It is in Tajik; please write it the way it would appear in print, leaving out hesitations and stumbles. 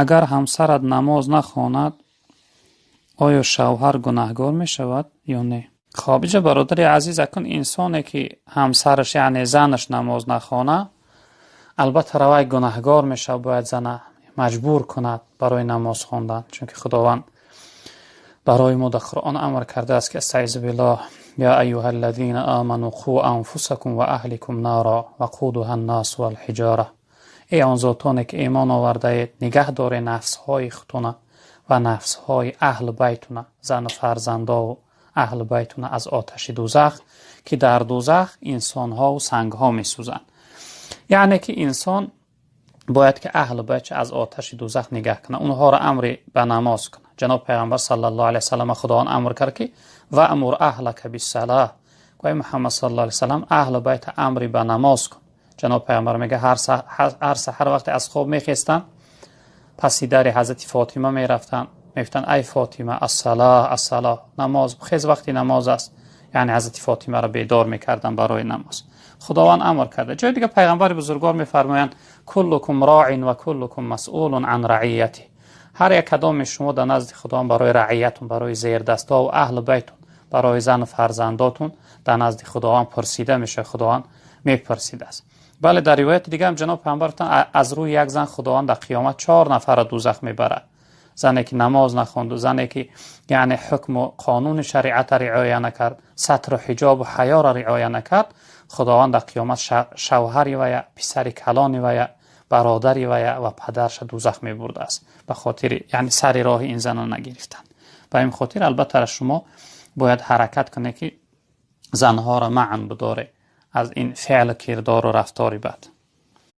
Агар ҳамсарат намоз нахонад, оё шавҳар гунаҳгор мешавад ё не? Хоб, иҷа, бародари азиз, акун инсоне ки ҳамсараш, яъне занаш, намоз нахона, албатта равай гунаҳгор мешавад. Бояд зана маҷбур кунад барои намоз хондан, чунки Худованд барои мо дар Қуръон амр кардааст, ки أستعيذ بالله: يا أيها الذين آمنوا قوا أنفسكم وأهليكم نارا وقودها الناس والحجارة. Эй он зотоне ки имон овардаед, нигаҳ доред нафсҳои худтона ва нафсҳои аҳли байтуна, зану фарзандову аҳли байтуна, аз оташи дӯзах, ки дар дӯзах инсонҳову сангҳо месӯзанд. Яъне ки инсон бояд ки аҳли байтша аз оташи дӯзах нигаҳ кунад, онҳоро амри ба намоз кунад. Ҷаноб Пайғамбар صلى الله عليه وسلم Худованд амр кард, ки وأمر أهلك بالصلاة, эй Муҳаммад صلى الله عليه وسلم, аҳли байта амри ба намоз кун. Ҷаноб Пайғамбар мега, ҳар саҳар вақте аз хоб мехестанд, паси дари ҳазрати Фотима мерафтанд, мегуфтанд: «Ай Фотима, الصلاة, الصلاة, намоз, хез, вақти намоз аст». Яъне ҳазрати Фотимаро бедор мекарданд барои намоз. Худованд амр карда. Ҷои дига Пайғамбари бузургвор мефармоянд: كلكم راع وكلكم مسئول عن رعيته. Ҳар як кадоми шумо дар назди Худованд барои раиятун, барои зердастҳо ва аҳли байтун, барои зану фарзандотун дар назди Худованд пурсида мешавад, Худованд мепурсидааст. Бале, дар ривояти дигаам ҷаноб Пайғамбар гуфтанд: аз рӯи як зан Худованд дар қиёмат чор нафарро дӯзах мебарад: зане ки намоз нахонду, зане ки, яъне, ҳукму қонуни шариатро риоя накард, сатру ҳиҷобу ҳаёро риоя накард. Худованд дар қиёмат шавҳари вая, писари калони вая, бародари вая ва падарша дӯзах мебурдааст, ба хотири, яъне, сари роҳи ин зана нагирифтанд. Ба ин хотир, албатта, шумо бояд ҳаракат кунед, ки занҳоро манъ бидоре аз ин феълу кирдору рафтори бад.